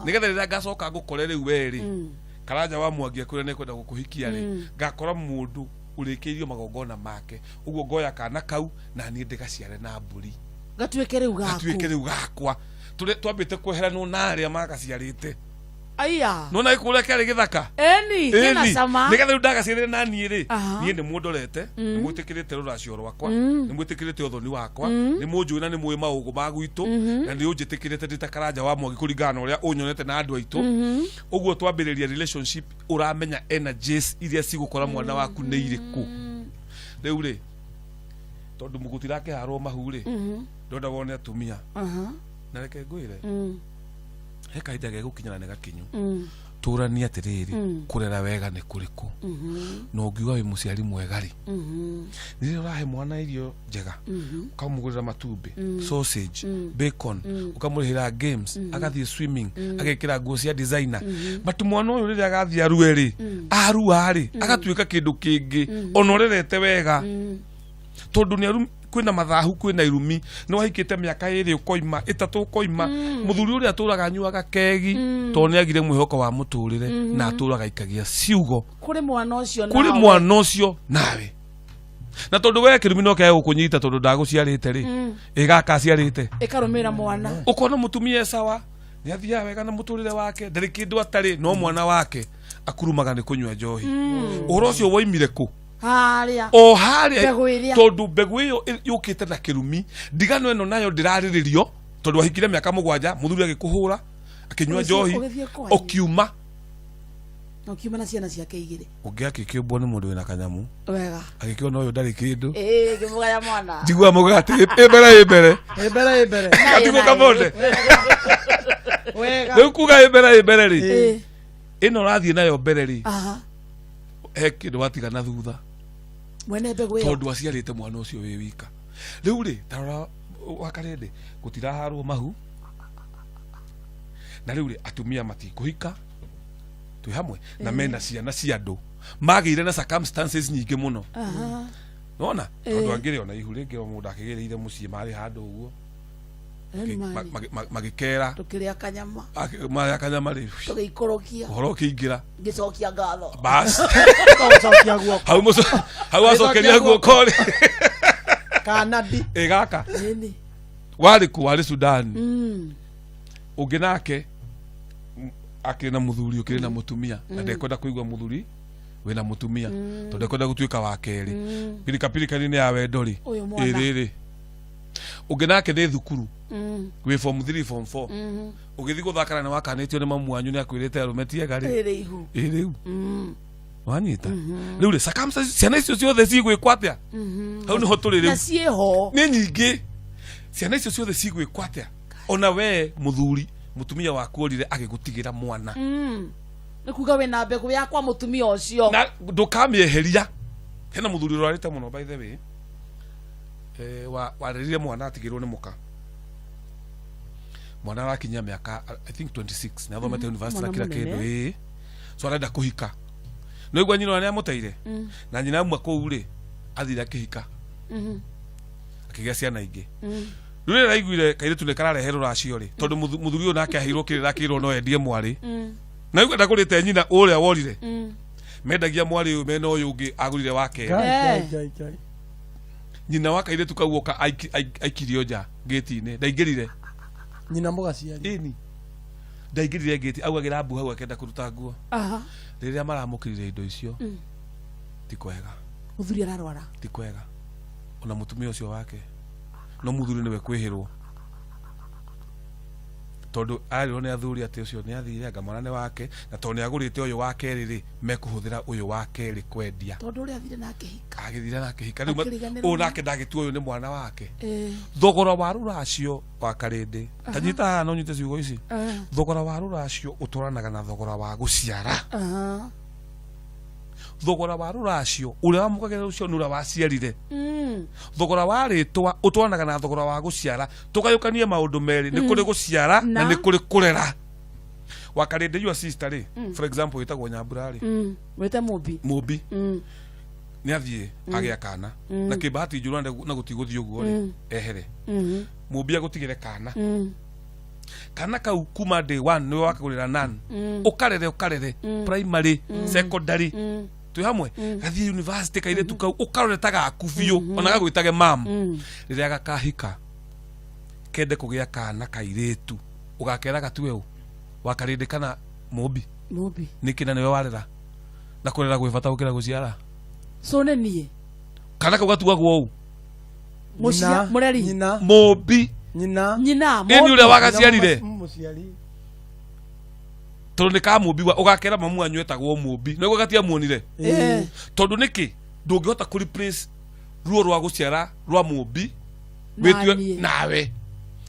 nĩgetha rĩrĩa ngacoka ngũkore rĩu we rĩ, Karanja wa Mwangi akwĩra nĩ kwenda gũkũhikia rĩ, ngakora mũndũ ũrĩkĩirio magongona make ũguo, ngoya kana kau na niĩ ndĩgaciare na mbũri. Gatuĩke rĩu gaku. Gatuĩke rĩu gakwa. Tũrĩ twambĩte kweheranwo na arĩa magaciarĩte. Aya. Nona gĩkũrĩa kĩarĩ gĩthaka. Eni kĩna Ĩni, cama. nĩgetha rĩu ndagaciarĩre na niĩ rĩ, niĩ nĩ mũndorete, nĩ mwĩtĩkĩrĩte rũracio rwakwa, nĩ mwĩtĩkĩrĩte ũthoni wakwa, nĩ mũnjũĩ na nĩ mũĩ maũgũ ma gwitũ, na nĩ ũnjĩtĩkĩrĩte ndĩ ta Karanja wa Mwangi kũringana na ũrĩa ũnyonete na andũ aitũ. Ũguo twambĩrĩria relationship, ũramenya energies iria cigũkora mwana waku nĩ irĩkũ. Rĩu rĩ, tondũ mũgũtirakĩharwo mahu rĩ, ndonda wone atumia. Na reke ngwĩre, he kahinda gegũkinya na nĩ gakinyu, tũranie atĩrĩrĩ, kũrera wega nĩ kũrĩkũ? Na ũngiuga wĩ mũciari mwega rĩ, rĩrĩa ũrahe mwana irio njega, ũkamũgũrĩra matumbĩ, sausage, bacon, ũkamũrĩhĩra games, agathiĩ swimming, agekĩra nguo cia designer, but mwana ũyũ rĩrĩa agathiĩ arue rĩ, arua rĩ, agatuĩka kĩndũ kĩngĩ ona ũrerete wega, tondũ nĩ aru Kwĩna mathahu, kwĩna irumi. Nĩ wahikĩte mĩaka 2 ũkoima, 3 ũkoima. Mũthuri ũrĩa atũraga anyuaga kegi tondũ nĩ agire mwĩhoko wa mũtũrĩre na atũraga aikagia ciugo kũrĩ mwana ũcio kũrĩ nawe. Mwana ũcio nawe, na tondũ we kĩrumi no kĩage gũkũnyita tondũ ndagũciarĩte rĩ, ĩgaka aciarĩte ĩkarũmĩrĩra mwana. Ũkona mũtumia e sawa, nĩ athiaga wega na mũtũrĩre wake, ndarĩ kĩndũ atarĩ, no mwana wake akurumaga nĩ kũnyua njohi. Ũhoro ũcio woimire kũ? Harĩa o harĩa. Mbegũ ĩrĩa. Tondũ mbegũ ĩyo yũkĩte na kĩrumi. Ndigano ĩno nayo ndĩrarĩrĩrio tondũ wahikire mĩaka 7, mũthuri agĩkũhũra, akĩnyua Ũgĩthiĩ- njohi, ũgĩthiĩ kwanyu. ũkiuma. Na ũkiuma na ciana ciake igĩrĩ. Ũngĩ akĩkĩũmbwo nĩ mũndũ wĩna kanyamu, Wega. agĩkĩona ũyũ ndarĩ kĩndũ. Ĩĩ, ngĩmũgaya mwana. Njiguaga maugaga atĩ ĩ mbere, ĩ mbere. Ĩ mbere, ĩ mbere. Gatigwo kabonde. Wega. Rĩu kuga ĩ mbere, ĩ mbere rĩ, Ĩĩ. ĩno ũrathiĩ nayo mbere rĩ, he kĩndũ watiga na thutha. Mwene mbegũ ĩyo. Tondũ aciarĩte mwana ũcio wĩ wika. Rĩu rĩ, tarora wakarĩndĩ gũtiraharwo mahu, na rĩu rĩ, atumia matikũhika twĩ hamwe na mena ciana cia andũ magĩire na circumstances nyingĩ mũno. Nona tondũ angĩ rĩ, ona ihu rĩngĩ o mũndũ akĩgĩrĩire mũciĩ marĩ handũ ũguo magĩkera. Tũkĩrĩa kanyama. Marĩa kanyama rĩ, tũgĩikũrũkia. Ũhoro ũkĩingĩra. Ngĩcokia ngatho. Bas. Gũcokia guoko. Hau hau wacokeria guoko rĩ, kana ndi. Ĩ gaka. Ĩni. Warĩ kũ? Warĩ Sudan. Ũngĩ nake akĩrĩ na mũthuri, ũkĩrĩ na mũtumia, na ndekwenda kũigua mũthuri wĩna mũtumia tondũ ndekwenda gũtuĩka wa kerĩ pirikapirika-inĩ ya wendo rĩ. Ũyũ mwana. Ĩrĩrĩ ũngĩ nake nĩ thukuru, wĩ form 3, form 4, ũgĩthiĩ gũthakana nĩ wakanĩtio nĩ mamu wanyu, nĩ akwĩrĩte arũme tiega rĩ. Rĩrĩ ihu. Ĩ rĩu wanyita rĩu rĩ, circumstances, ciana icio ciothe cigwĩkwo atĩa? Hau nĩho tũrĩ Na rĩu. ciĩho. Nĩ nyingĩ. Ciana icio ciothe cigwĩkwo atĩa? Ona we mũthuri, mũtumia waku orire agĩgũtigĩra mwana. Nĩ kuga wĩna mbegũ yakwa mũtumia ũcio. Na ndũkamĩeheria. Hena mũthuri ũrwarĩte mũno, by the way, warerire mwana atigĩrwo nĩ mũka. Mwana arakinyia mĩaka, I think, 26, nĩ athomete university na Mwana kila mũnene. kĩndũ. Ĩĩ, so arenda kũhika. No igua nyina nĩ amũteire, na nyina auma kũu rĩ, athire akĩhika, akĩgĩa ciana ingĩ. Rĩu rĩrĩa araiguire kairĩtu nĩ kararehe rũracio rĩ, tondũ mũthuri ũyũ nake aheirwo kĩrĩra, akĩrwo no endie mwarĩ, na rĩu ndagũrĩte nyina ũrĩa worire, mendagia mwarĩ ũyũ mena ũyũ ũngĩ agũrire wa kerĩ. Ngai, Eh. Ngai, Ngai, Ngai. Nyina wa kairĩtu kau oka aikirio nja ngĩti-inĩ, ndaingĩrire. Nyina mũgaciari. Ĩni, ndaingĩrire ngĩti, augagĩra mbu hau akĩenda kũruta nguo. Rĩrĩa maramũkĩrire indo icio, ti kwega. Mũthuri ararwara. Ti kwega, ona mũtumia ũcio wake, no mũthuri nĩwe kwĩhĩrwo tondũ arirwo nĩ athuri atĩ ũcio nĩ athire, anga mwana nĩ wake, na tondũ nĩ agũrĩte ũyũ wa kerĩ rĩ, mekũhũthĩra ũyũ wa kerĩ kwendia. Tondũ ũrĩa athire na akĩhika. Agĩthire na akĩhika rĩu Akĩriganĩrwo. Ũyũ nake ndagĩtua ũyũ nĩ mwana wake. Eh. Thogora wa rũracio wa karĩndĩ, tanyita haha na ũnyite ciugo ici. Thogora wa rũracio ũtwaranaga na thogora wa gũciara. Thogora wa rũracio, ũrĩa wamũkagĩra rũcio nĩ ũrĩa waciarire. Thogora wa rĩtwa ũtwaranaga na thogora wa gũciara. Tũgayũkanie maũndũ merĩ: nĩ kũrĩ gũciara na Na? nĩ kũrĩ kũrera. Wakarĩndĩ, your sister rĩ, for example, ĩtagwo Nyambura rĩ, Wĩte mũmbi. Mũmbi nĩ athiĩ agĩa kana na kĩmbahati njũru na gũtigũthiĩ ũguo rĩ, ehere mũmbi agũtigĩre kana. Kana kau kuma day one nĩwe wakagũrĩra nan, ũkarere, ũkarere primary, secondary, twĩ hamwe, gathiĩ university. Kairĩtu kau ũkarore ta gaku biũ, ona gagwĩtage mam. Rĩrĩa gakahika kende kũgĩa kana kairĩtu, ũgakera gatue ũ, wakarĩndĩ kana mũmbi? Mũmbi. Nĩkĩ na nĩwe warera? Na kũrera gwĩ bata gũkĩra gũciara. So nĩ niĩ. Kana kau gatuagwo ũũ. Mũcia mũreri. Nyina. Mũmbi. Nyina. Nyina. Ĩni ũrĩa wagaciarire. Mũciari. Tondũ nĩ ka mũmbi wa ũgakera mamu wanyu etagwo mũmbi, nĩguo gatiamuonire. Tondũ nĩkĩ ndũngĩhota kũ replace ruo rwa gũciara rwa mũmbi wĩtue Naniĩ. Nawe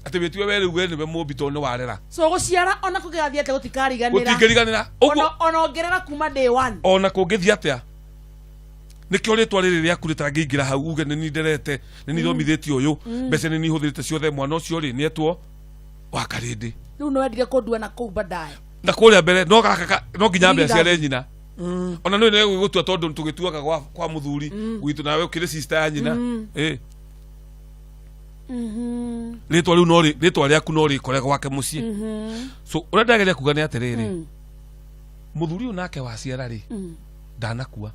atĩ wĩtue we rĩu we nĩwe mũmbi tondũ nĩ warera. So gũciara ona kũngĩgathiĩ atĩa gũtikariganĩra. Gũtingĩriganĩra ũguo. Ona ongerera kuma day one. Ona kũngĩthiĩ atĩa, nĩkĩo rĩtwa rĩrĩ rĩaku rĩtangĩingĩra hau uge nĩ ninderete, nĩ nithomithĩtie ũyũ, mbeca nĩ nihũthĩrĩte ciothe, mwana ũcio rĩ, nĩetwo wa karĩndĩ. Rĩu nĩ wendire kũndua na kũu baadaye. Na kũrĩa mbere no gaka no nginya ambe Irigithathi. aciare nyina. Ona no nĩ gũtua tondũ tũgĩtuaga kwa mũthuri gwitũ, nawe ũkĩrĩ sister ya nyina. Rĩtwa rĩu no rĩtwa rĩaku no rĩkore gwake mũciĩ. So ũrĩa ndageria kuga nĩ atĩrĩrĩ, mũthuri ũyũ nake waciara rĩ, ndanakua,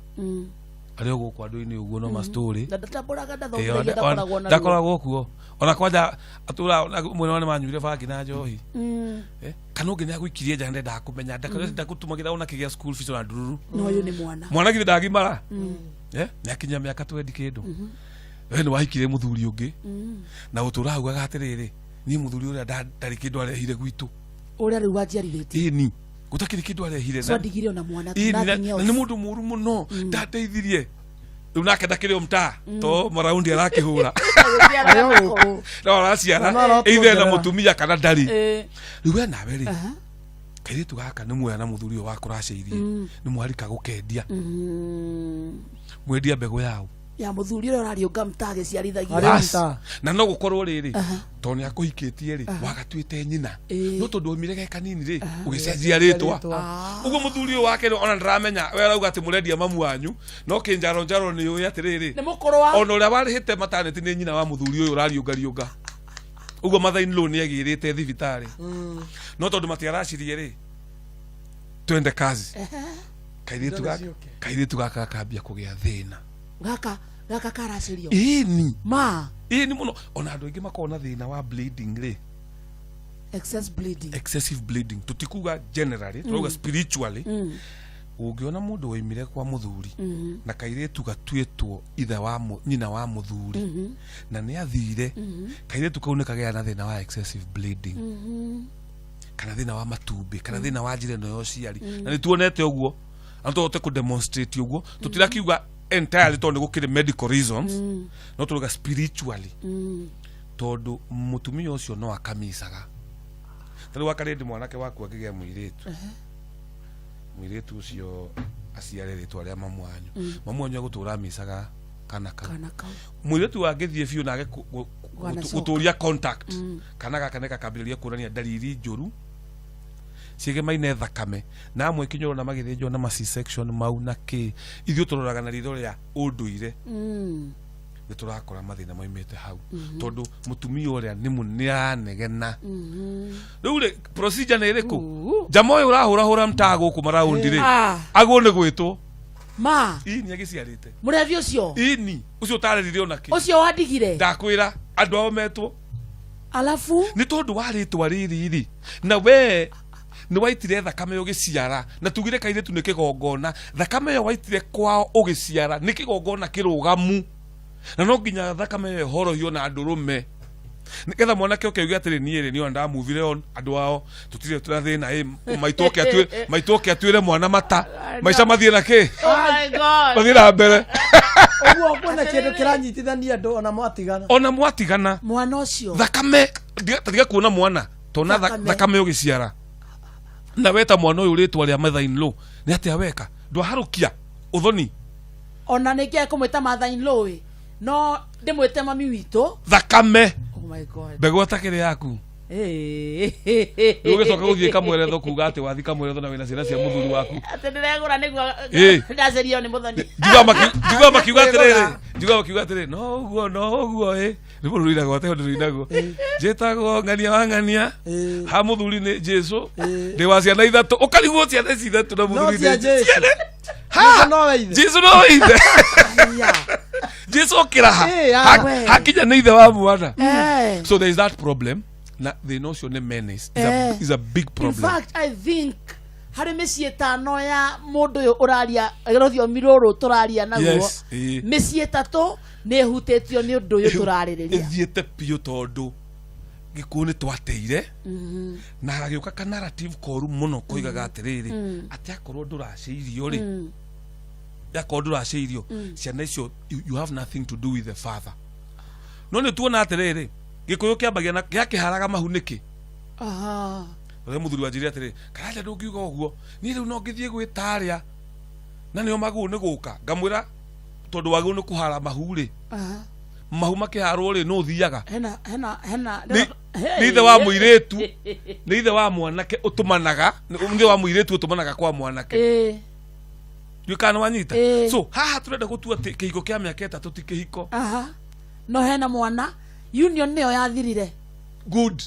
arĩ o gũkũ andũ-inĩ ũguo, no mastori. Na ndatambũraga, Ĩyo, ndathomithagia, ndakoragwo na ndakoragwo kuo ona kwanja atũra mwena wa nĩmanyuire bangi na njohi. Kana ũngĩ nĩagũikirie nja, ndendaga kũmenya ndakũtũmagĩra ona kĩgĩa school fees ona ndururu. No ũyũ nĩ mwana. Mwana githĩ ndagimara? Nĩakinyia mĩaka 20 kĩndũ, we nĩ wahikire mũthuri ũngĩ na ũtũra augaga atĩrĩrĩ, niĩ mũthuri ũrĩa ndarĩ kĩndũ arehire gwitũ. Ũrĩa rĩu wanjiarithĩtie. Ĩni, gũtakĩrĩ kĩndũ arehire. So andigire ona mwana. Ĩni, nothing na else. nĩ mũndũ mũru mũno, ndandeithirie. Rĩu nake ndakĩrĩ o mtaa to maraundi arakĩhũra. Arĩ o gũkũ. No araciara. Na no either na aratuongerera. mũtumia kana ndarĩ. Rĩu we nawe rĩ, kairĩtu gaka nĩ muoya na mũthuri ũyũ wakũracĩirie, nĩ mwarika gũkendia, mwendia mbegũ yao. Ya mũthuri ũrĩa ũrariũnga mtaa agĩciarithagia. Arĩ Bas. mtaa. Na no gũkorwo rĩrĩ, tondũ nĩ akũhikĩtie rĩ, wagatuĩte nyina, no tondũ waumire ge kanini rĩ, ũgĩcenjia rĩtwa. Ũguo mũthuri ũyũ wake rĩ, ona ndaramenya we arauga atĩ mũrendia mamu wanyu, no kĩnjaro njaro nĩ ũĩ atĩrĩrĩ, nĩ mũkũrũ wa ona ũrĩa warĩhĩte mataneti nĩ nyina wa mũthuri ũyũ ũrariũngariũnga ũguo. Mother in law nĩ agĩrĩte thibitarĩ, no tondũ matiaracirie rĩ, twende kazi, kairĩtu gaka ciũke. Kairĩtu gaka gakambia kũgĩa thĩna. Gaka karacĩrio. Ĩni. Ma. Ĩni mũno. Ona andũ aingĩ makoragwo na thĩna wa bleeding rĩ, Excess bleeding. Excessive bleeding, tũtikuga generally, tũrauga spiritually. Ũngĩona mũndũ waimire kwa mũthuri na kairĩtu gatuĩtwo ithe wa nyina wa mũthuri na nĩ athire, kairĩtu kau nĩ kagĩa na thĩna wa excessive bleeding kana thĩna wa matumbĩ kana thĩna wa njĩra ĩno ya ũciari. Na nĩ tuonete ũguo na tũhote kũ demonstrate ũguo. Tũtirakiuga entirely tondũ nĩ gũkĩrĩ medical reasons, no tũrauga spiritually, tondũ mũtumia ũcio no akamicaga. Ta rĩu wakarĩndĩ mwanake waku angĩgĩa mũirĩtu, mũirĩtu ũcio aciare rĩtwa rĩa mamu wanyu, mamu wanyu agũtũra amicaga kana kau. Kana kau. Mũirĩtu angĩthiĩ biũ nage Wanacoka. gũtũria contact, kana gaka nĩ gakambĩrĩria kuonania ndariri njũru ciĩgemaine thakame na amwe kinya ũrona magĩthĩnjwo na ma C-section mau na kĩ. Ithuĩ tũroraga na ritho rĩa ũndũire, nĩ tũrakora mathĩna maumĩte hau tondũ mũtumia ũrĩa nĩ nĩ aranegena. Rĩu rĩ, procedure nĩ ĩrĩkũ? Njama ũyũ ũrahũrahũra mtaa gũkũ maraundi rĩ, agwo nĩ gwĩtwo. Ma. Ini agĩciarĩte. Mũrevi ũcio. Ini ũcio ũtarerire onakĩ. Ũcio wandigire. Ndakwĩra andũ ao metwo. Alafu nĩ tondũ wa rĩtwa rĩrĩ rĩ, na we nĩ waitire thakame ũgĩciara, na tugire kairĩtu nĩ kĩgongona, thakame ĩyo waitire kwao ũgĩciara nĩ kĩgongona kĩrũgamu, na no nginya thakame ĩyo ĩhorohio na ndũrũme nĩgetha mwanake oke auge atĩrĩ, niĩ rĩ, niĩ ndamuvire on andũ ao tũtirĩ tũra thĩna ĩ maitũ oke atuĩre, maitũ oke atuĩre mwana mata maica mathiĩ na kĩ. Oh my God. Mathiĩ na mbere. Ũguo kwĩna kĩndũ kĩranyitithania andũ ona mwatigana. Ona mwatigana. Mwana ũcio. Thakame tiga kuona mwana tona Thakame. Thakame ũgĩciara na weta mwana ũyũ rĩtwa rĩa mother in law, nĩ atĩa weka ndwaharũkia ũthoni. Ona nĩ kũmwĩta mother in law ĩ, no ndĩmwĩte mami witũ. Thakame. Oh my God. Mbegũ atakĩrĩ yaku. Rĩu ũgĩcoka gũthiĩ kamweretho kuga atĩ wathi kamweretho na wĩna ciana cia mũthuri waku. Atĩ ndĩregũra nĩguo ndacerio nĩ mũthoni. Njugaga makiuga atĩrĩrĩ, njugaga makiuga atĩrĩrĩ, no ũguo, no ũguo ĩ nĩ mũndũ rũinagwo atĩ ũndũ rũinagwo, njĩtagwo ng'ania wa ng'ania. Ha mũthuri nĩ Jesu. Ndĩ wa ciana ithatũ, ũkarigwo ciana ici ithatũ na No mũthuri cia nĩ Jesu. Ha! Jesu nowe ithe. Jesu no ithe. Aya. Jesu okĩraha. Ah. Hakinya nĩ ithe wa mwana. So there is that problem, na thĩna ũcio nĩ menace, is a, is a big In problem. fact, I think harĩ mĩciĩ ĩtano ya mũndũ ũyũ ũraria rũthiomi rũrũ tũraria naguo, Yes. Mĩciĩ ĩtatũ nĩ ĩhutĩtio nĩ ũndũ ũyũ tũrarĩrĩria. Ĩthiĩte biũ tondũ gĩkuũ nĩ twateire na hagĩũka ka narrative koru mũno koigaga atĩrĩrĩ, atĩ akorwo ndũracĩirio rĩ, akorwo ndũracĩirio ciana icio, you have nothing to do with the father. No nĩ tuona atĩrĩrĩ, gĩkũyũ kĩambagia na gĩakĩharaga mahu nĩkĩ? Ũrĩa mũthuri wanjĩrire atĩrĩ, Karanja, ndũngiuga ũguo, niĩ rĩu no ngĩthiĩ gwĩtarĩa na nĩo magũrũ nĩ gũka, ngamwĩra tondũ wagĩrĩirwo nĩ kũhara mahu rĩ, mahu makĩharwo rĩ, nũ ũthiaga? Hena hena hena. Nĩ ithe wa mũirĩtu, nĩ ithe wa mwanake ũtũmanaga, nĩ ithe wa mũirĩtu ũtũmanaga kwa mwanake. Ndiũĩ kana nĩ wanyita. So haha tũrenda gũtua atĩ kĩhiko kĩa mĩaka 3 ti kĩhiko. Aha, no hena mwana. Union nĩyo yathirire. Good,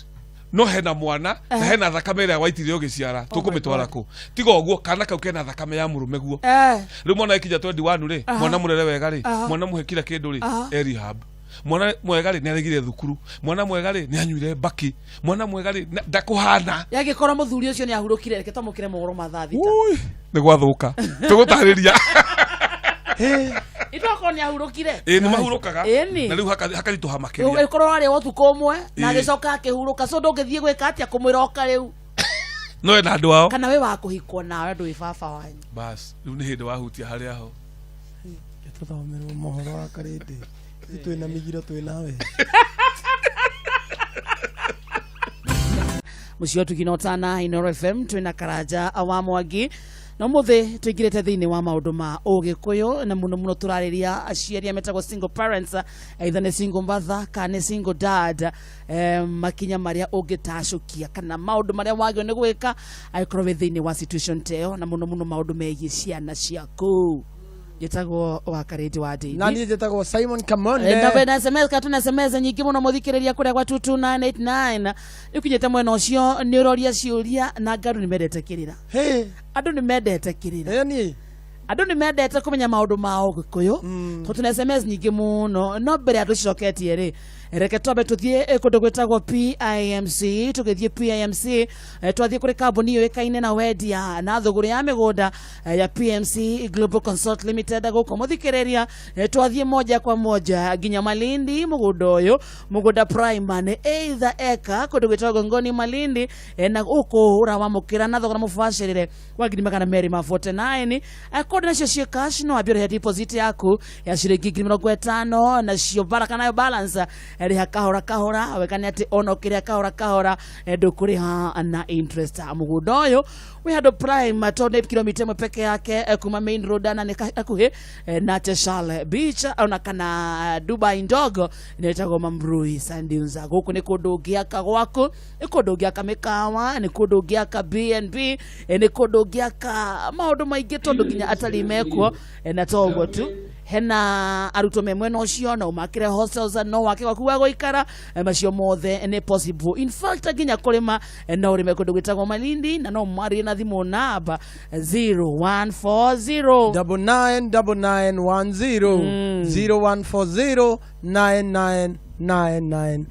no hena mwana na hena thakame ĩrĩa waitire ũgĩciara, tũkũmĩtwara kũ? Tiga ũguo, kana kau kena thakame ya mũrũme guo. Rĩu mwana ĩkinya 21 rĩ, mwana mũrere wega rĩ, mwana mũhe kila kĩndũ rĩ, e rehab. Mwana mwega rĩ, nĩ aregire thukuru. Mwana mwega rĩ, nĩ anyuire mbaki. Mwana mwega rĩ, ndakũhana. Yagĩkorwo mũthuri ũcio nĩ ahurũkire, reke twamũkĩre mohoro ma thaa 6. Ui, nĩ gwathũka, tũgũtarĩria. Itwakorwo nĩ ahurũkire. Ĩ, nĩ mahurũkaga. Ĩni. Na rĩu hakaritũha makĩria. Ĩkorwo warĩ wa ũtukũ ũmwe na Ĩĩ. agĩcoka akĩhurũka, so ndũngĩthiĩ gwĩka atĩa kũmwĩra oka rĩu. No ena andũ ao. Kana wĩ wa kũhikwo nawe ndũĩ baba wanyu. Bas, rĩu nĩ hĩndĩ wahutia harĩa ho. Tũthomerwo mohoro wa karĩndĩ. Twĩna mĩgiro twĩ nawe. Mũciĩ wa Tugina Ũtana, Inoro FM, twĩna Karanja wa Mwangi na ũmũthĩ tũingĩrĩte thĩinĩ wa maũndũ ma ũgĩkũyũ, na mũno mũno tũrarĩria aciari arĩa metagwo single parents, either nĩ single mother kana nĩ single dad, makinya marĩa ũngĩtacũkia kana maũndũ marĩa wagĩrĩirwo nĩ gwĩka angĩkorwo wĩ thĩinĩ wa situation ta ĩyo, na mũno mũno maũndũ megiĩ ciana ciaku. Njĩtagwo wa Karĩndĩ wa Ndeithi. Na niĩ njĩtagwo Simon Kamonde. Na wena SMS katuna SMS nyingĩ mũno mũthikĩrĩria kũrĩa gwa 22989 nĩ ũkinyĩte mwena ũcio, nĩ ũroria ciũria na nga andũ nĩ mendete kĩrĩra. Hey, andũ nĩ mendete kĩrĩra. Ĩni. Andũ nĩ mendete kũmenya maũndũ ma ũgĩkũyũ, tondũ tuna SMS nyingĩ mũno, no mbere ya tũcicoketie rĩ, reke twambe tũthiĩ kũndũ gwĩtagwo PIMC. Tũgĩthiĩ PIMC, twathiĩ kũrĩ kambuni yũĩkaine na wendia na thũgũrĩ ya mĩgũnda ya PMC Global Consult Limited gũkũ mũthikĩrĩria. Twathiĩ moja kwa moja nginya Malindi. Mũgũnda ũyũ, mũgũnda prime, nĩ either eka kũndũ gwĩtagwo Gongoni Malindi, na gũkũ ũrawamũkĩra na thogora mũbacĩrĩre wa 249,000. Kũndũ nacio ciĩ cash, no wambie ũrĩhe deposit yaku ya ciringi 50,000, nacio baraka nayo balance rĩha kahora kahora. Wega nĩ atĩ ona ũkĩrĩha kahora kahora, ndũkũrĩha na interest. Mũgũnda ũyũ wĩ handũ prime, tondũ nĩ kilomita 1 peke yake kuma main road, na nĩ hakuhĩ na Cheshale Beach ona kana Dubai ndogo ĩtagwo Mambrui Sand Dunes. Gũkũ nĩ kũndũ ũngĩaka gwaku, nĩ kũndũ ũngĩaka mĩkawa, nĩ kũndũ ũngĩaka B&B, nĩ kũndũ ũngĩaka maũndũ maingĩ, tondũ nginya atalii mekuo. Na to ũguo tu, hena arutwo me mwena ũcio, no ũmakĩre hostels, no wake gwaku gwa gũikara. Macio mothe nĩ possible. In fact, nginya kũrĩma, no ũrĩme kũndũ gwĩtagwo Malindi, na no mwarie na thimũ namba 0140 999910, 0140 999910.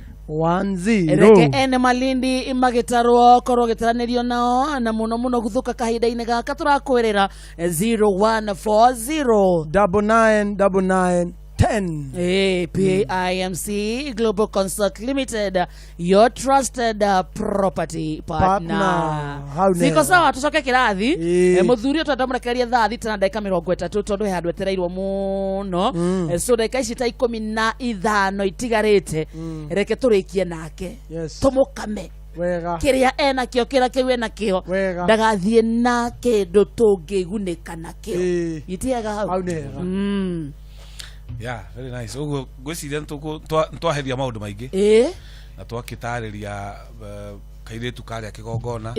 Reke ene Malindi magĩtarwo korwo gĩtaranĩrio nao, na mũno mũno gũthũka kahinda-inĩ gaka tũrakwĩrĩra 0140 999910. PIMC Global Consult Limited, your trusted property partner. Partner. Hau nĩ Ziko hega. sawa, tucoke kĩrathi. Ĩĩ. Mũthuri ũyũ twenda mũrekererie thaa 6 na ndagĩka 30, tondũ he handũ etereirwo mũno. So ndagĩka ici ta 15 itigarĩte, reke tũrĩkie nake. Tũmũkame. Wega. Kĩrĩa enakĩo, kĩrĩa kĩu enakĩo. Wega. Ndagathiĩ na kĩndũ tũngĩgunĩka nakĩo. Itiega hau. Hau nĩ hega. Yeah, very nice. Ũguo ngwĩciria nĩtwaheria maũndũ maingĩ na twakĩtarĩria kairĩtu karĩa kĩgongona.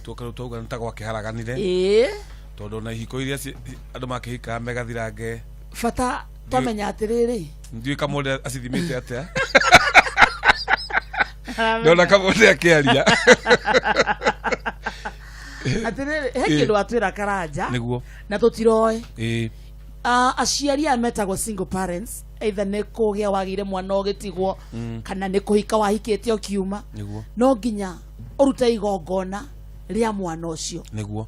Tuoka rĩu twauga nĩ ta gwakĩharaganire, tondũ ona ihiko iria andũ makĩhikaga megathirange. Bata twamenya atĩrĩrĩ, Ndiũĩ kamũndĩ acithimĩte atĩa, ndona kamũndĩ akĩaria. Atĩrĩrĩ, he kĩndũ watwĩra Karanja Nĩguo. na tũtiroĩ. Aciari aya metagwo single parents, either nĩ kũgĩa wagĩire mwana ũgĩtigwo, kana nĩ kũhika wahikĩte ũkiuma, no nginya ũrute igongona rĩa mwana ũcio. Nĩguo,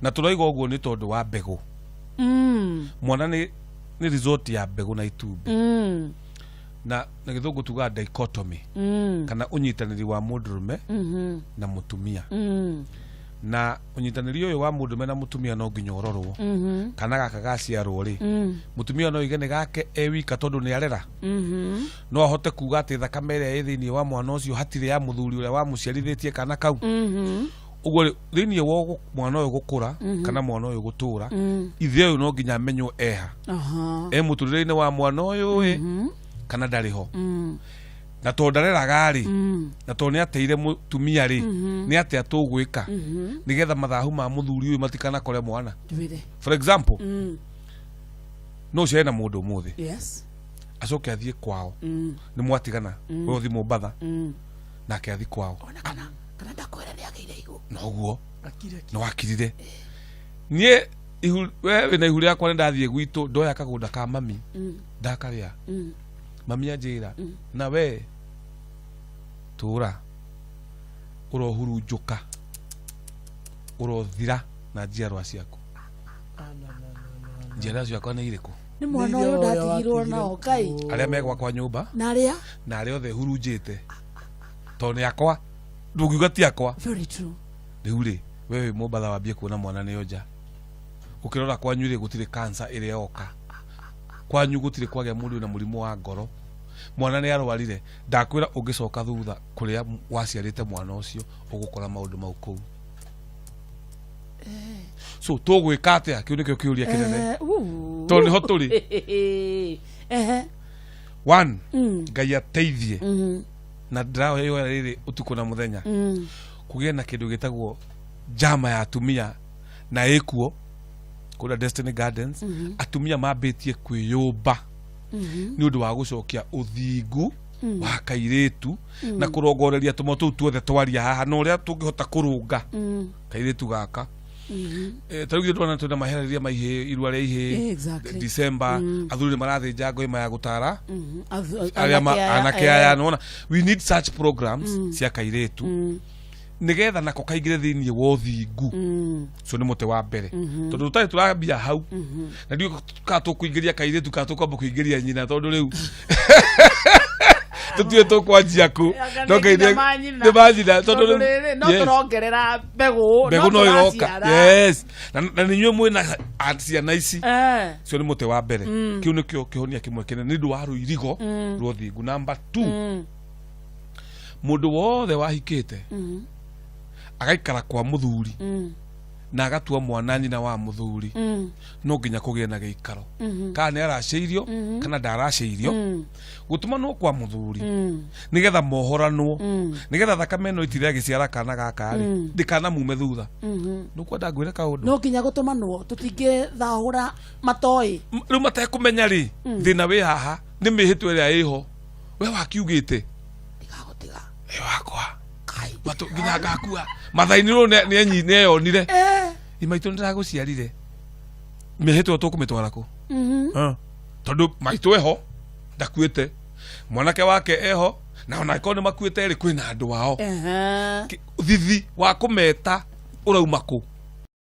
na tũroiga ũguo nĩ tondũ wa mbegũ. Mwana nĩ result ya mbegũ na itumbĩ. Na gĩthũngũ tugaga dichotomy, kana ũnyitanĩri wa mũndũrũme na mũtumia. Na ũnyitanĩri ũyũ wa mũndũrũme na mũtumia no nginya ũrorwo. Kana gaka gaciarwo rĩ, mũtumia no oige nĩ gake e wika tondũ nĩ arera? No ahote kuga atĩ thakame ĩrĩa ĩ thĩinĩ wa mwana ũcio hatirĩ ya mũthuri ũrĩa wamũciarithĩtie kana kau? Ũguo rĩ, thĩinĩ wa mwana ũyũ gũkũra kana mwana ũyũ gũtũra, ithe ũyũ no nginya amenywo eha, e mũtũrĩre-inĩ wa mwana ũyũ ĩ kana ndarĩ ho. Na tondũ ndareraga rĩ, na tondũ nĩ ateire mũtumia rĩ, nĩ atĩa tũgwĩka nĩgetha mathahu ma mũthuri ũyũ matikanakore mwana? Twĩre. For example, no ũciare na mũndũ ũmũthĩ, Acoke athiĩ kwao. Nĩ mwatigana, we ũthiĩ Mombatha, nake athiĩ kwao. Ona kana kana ndakwĩra nĩ agĩire ihu. Noguo. Akire. Nĩ wakirire. Niĩ ihu, we wĩna ihu rĩakwa, nĩ ndathiĩ gwitũ, ndoya kagũnda ka mami, ndakarĩa. Mami anjĩra, na we tũra ũrohurunjũka, ũrothira na njiarwa ciaku. Ah, no, no, no, no. Njiarwa ciakwa nĩ irĩkũ? Nĩ mwana Nĩ ũyũ iria ndatigirwo watigire. nao Ngai. Arĩa me gwakwa nyũmba. Na arĩa Na arĩa othe hurunjĩte, tondũ nĩ akwa, ndũngiuga ti akwa. Very true. Rĩu rĩ, we wĩ Mombatha, wambie kuona mwana nĩ onja. Ũkĩrora kwanyu rĩ, gũtirĩ cancer ĩrĩa yoka kwanyu, gũtirĩ kwagĩa mũndũ wĩna mũrimũ wa ngoro, mwana nĩ arwarire. Ndakwĩra, ũngĩcoka thutha kũrĩa waciarĩte mwana ũcio, ũgũkora maũndũ mau kũu. So tũgwĩka atĩa? Kĩu nĩkĩo kĩũria kĩnene. Tondũ nĩho tũrĩ. One, Ngai ateithie, na ndĩrahoya rĩrĩ ũtukũ na mũthenya, kũgĩe na kĩndũ gĩtagwo njama ya atumia, na ĩkuo kũrĩa Destiny Gardens. Atumia mambĩtie kwĩyũmba nĩ ũndũ wa gũcokia ũthingu wa kairĩtu na kũrongoreria tũmwe tũu tuothe twaria haha, na ũrĩa tũngĩhota kũrũnga kairĩtu gaka. Ta rĩu ithuĩ ndona twĩna mahererĩa ma ihĩĩ, irua rĩa ihĩĩ. December athuri nĩ marathĩnja ngoima ya gũtara arĩa anake aya. Nĩwona, we need such programs cia kairĩtu nĩgetha nako kaingĩre thĩinĩ wa ũthingu. Ũcio nĩ mũtĩ wa mbere, tondũ tũtarĩ tũrambia hau na ndiũ kana tũkũingĩria kairĩtu kana tũkwamba kũingĩria nyina, tondũ rĩu tũtiũĩ tũkwanjia kũ. Anga No nĩ nginya ngeithie- manyina. Nĩ manyina, tondũ Tondũ rĩu- rĩrĩ no tũrongerera mbegũ. Mbegũ no ĩroka. Tũraciara. Yes, na nĩ inyuĩ mwĩna ciana ici. Cio nĩ mũtĩ wa mbere. Kĩu nĩkĩo kĩhonia kĩmwe kĩnene nĩ ũndũ wa rũirigo rwa ũthingu. Namba 2, mũndũ wothe wahikĩte agaikara kwa mũthuri na agatua mwana nyina wa mũthuri, no nginya kũgĩe na gĩikaro, kana nĩ aracĩirio kana ndaracĩirio, gũtũmanwo kwa mũthuri nĩgetha mohoranwo, nĩgetha thakame ĩno ĩtire agĩciara kana gaka rĩ, ndĩkanamume thutha. Nũkwenda ngwĩre kaũndũ? No nginya gũtũmanwo, tũtingĩthahũra matoĩ. Rĩu matekũmenya rĩ, thĩna wĩ haha nĩ mĩhĩtwa ĩrĩa ĩho we wakiugĩte. Ndigagũtiga. Ĩ wakwa. Kai. Matũ nginya ngakua mathainirwo nĩ eyonire. Ĩ maitũ, nĩ ndĩragũciarire, mĩhĩtwa tũkũmĩtwara kũ? Ah. Tondũ maitũ eho, ndakuĩte, mwanake wake eho, na ona angĩkorwo nĩ makuĩte rĩ, kwĩna andũ ao. Thithi wa kũmeta ũrauma kũ?